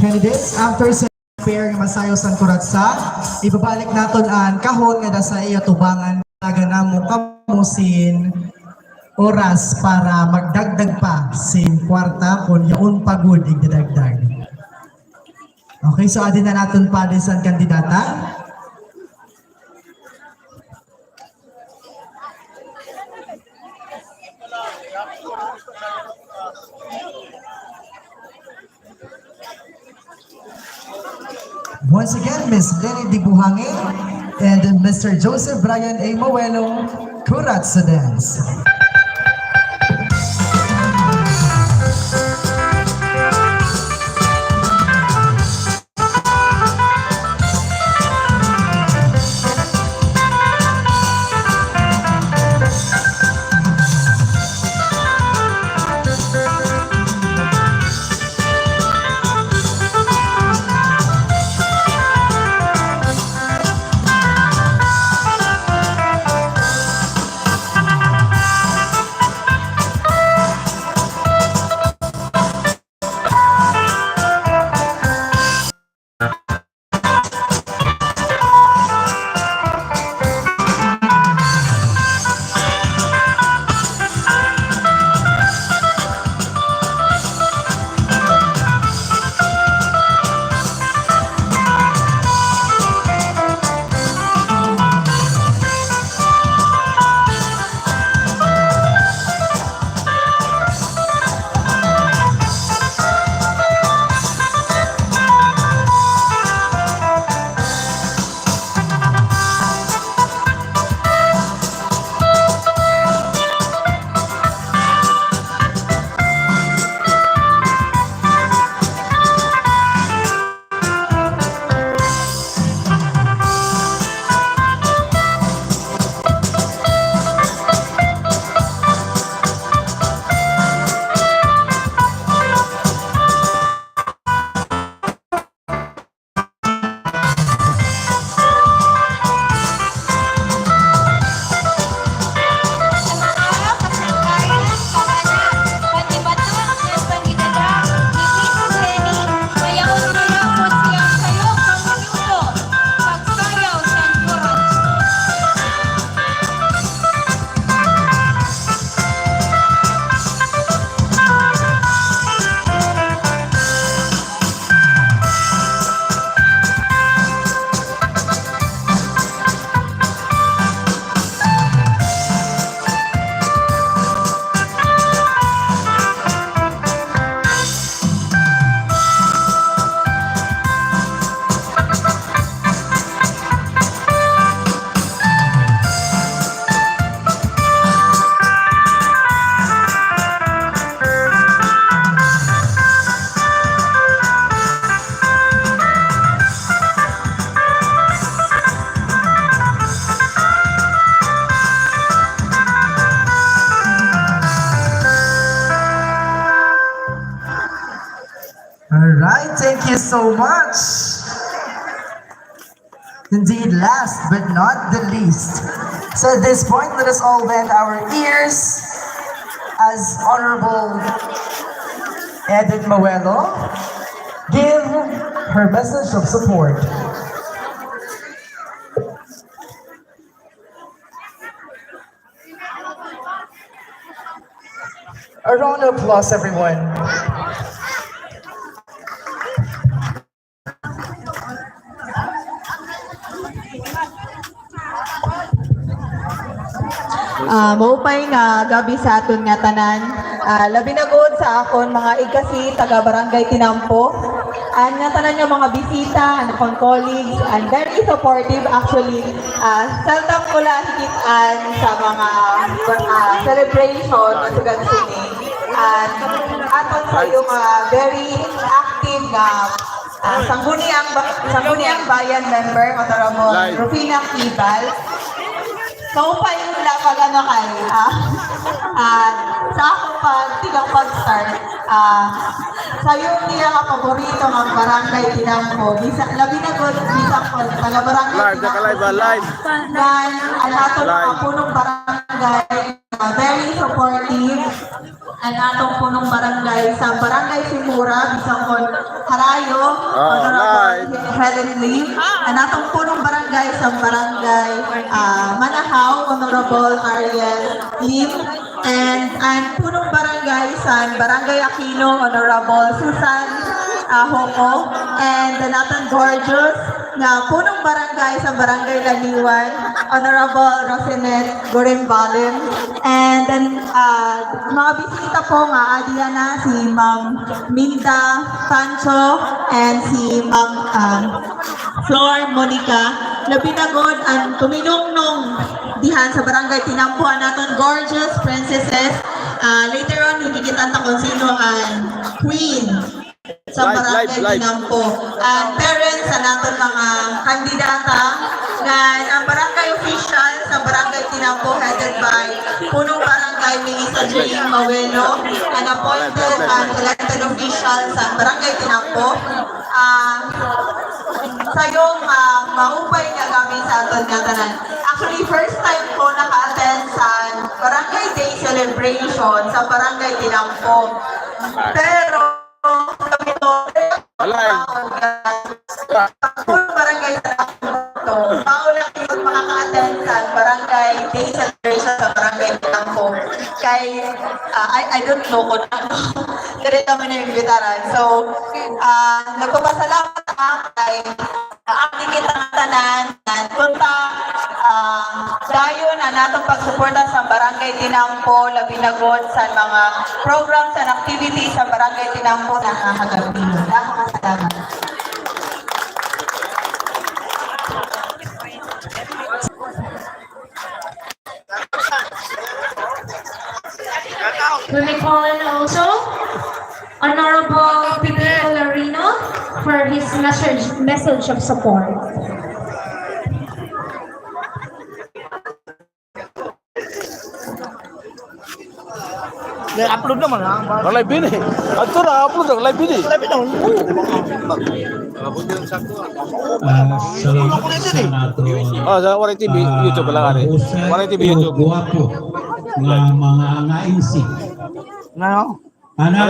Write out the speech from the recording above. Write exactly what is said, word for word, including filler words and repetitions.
candidates, after sa pair nga masayaw san kuratsa, ibabalik naton an kahon ngada sa iya tubangan, tagan namo kamo sin oras para magdagdag pa sin kwarta kon yaon pa gud igdadagdag. Okay, so adi na naton pa san kandidata. Once again, Miss Lenny Dibuhangin and Mister Joseph Brian A. Mawelo, Kuratsa Dance. All right, thank you so much. Indeed, last but not the least. So at this point, let us all bend our ears as Honorable Edith Mawelo give her message of support. A round of applause, everyone. Ah, maupay nga gab-i sa aton nga tanan. Ah, labi na gud sa akon mga igkasi taga Barangay Tinampo. An ngatanan nga mga bisita, an akon colleagues, an very supportive. Actually, ah, saltam ko la higit-an sa mga, ah, celebration nga sugad sini. An aton sayo nga very active nga, ah, Sangguniang Ba-, Sangguniang Bayan member, Honorable Rufina Kibal. Kaupay la pag-ano kay, ah, ah, sa akon pag-, tikang pag-start, ah, sayo niya nga paborito nga Barangay Tinampo. Bisa-, labi na gud, bisan kon taga Barangay Tinampo. Live, naka-live, ah, live. Ngan, an aton mga punong barangay, ah, very supportive. An aton punong barangay sa Barangay Simura, bisan kon ha Tayo, Honorable Helen Lim, an aton punong barangay sa barangay, ah, Manahaw, Honorable Ariel Lim, and an punong barangay sa Barangay Aquino, Honorable Susan, ah, Homo, and an aton gorgeous nga punong barangay sa Barangay Laliwan, Honorable Rosinette Gurimbalen, and then, ah, mga bisita po nga adi yana si Ma'am Minda Pancho and si Ma'am, ah, Flor Monica. Labi na gud an tuminungnong dihan sa Barangay Tinampo, an aton gorgeous princesses. Ah, later on, makikita ta kung sino an queen sa Barangay Tinampo. An parents sa naton mga kandidata, ngan an barangay official sa Barangay Tinampo, headed by Punong Barangay Melissa Jean Mawelo, an appointed and elected official sa Barangay Tinampo. Ah, sayo nga maupay nga gab-i sa aton ngatanan. Actually, first time ko naka-attend sa Barangay Day celebration sa Barangay Tinampo. Pero, Wala eh. Puro barangay sa Tinampo. Mao la kay makaka-attend sa barangay day celebration sa Barangay Tinampo. Kay, ah, I, I don't know kung ano. Diri kami naimbitaran. So, ah, nagpapasalamat ako kay, ah, ang kita nga tanan, Kunta, ah, dayon an aton pagsuporta sa Barangay Tinampo, labi na gud sa mga programs and activities sa Barangay Tinampo, nakakagabhi. Dako nga salamat. We may call in also Honorable Pipito Larino for his message, message of support. Na-upload naman, ha? Na-live ini. Adto na, upload na, live ini. Live ini. Ah, salamat sa naton. Ah, sa Waray T V, ah, YouTube lang, ari. Waray T V, YouTube. Guwapo nga mga ngainsi. Ano? Ana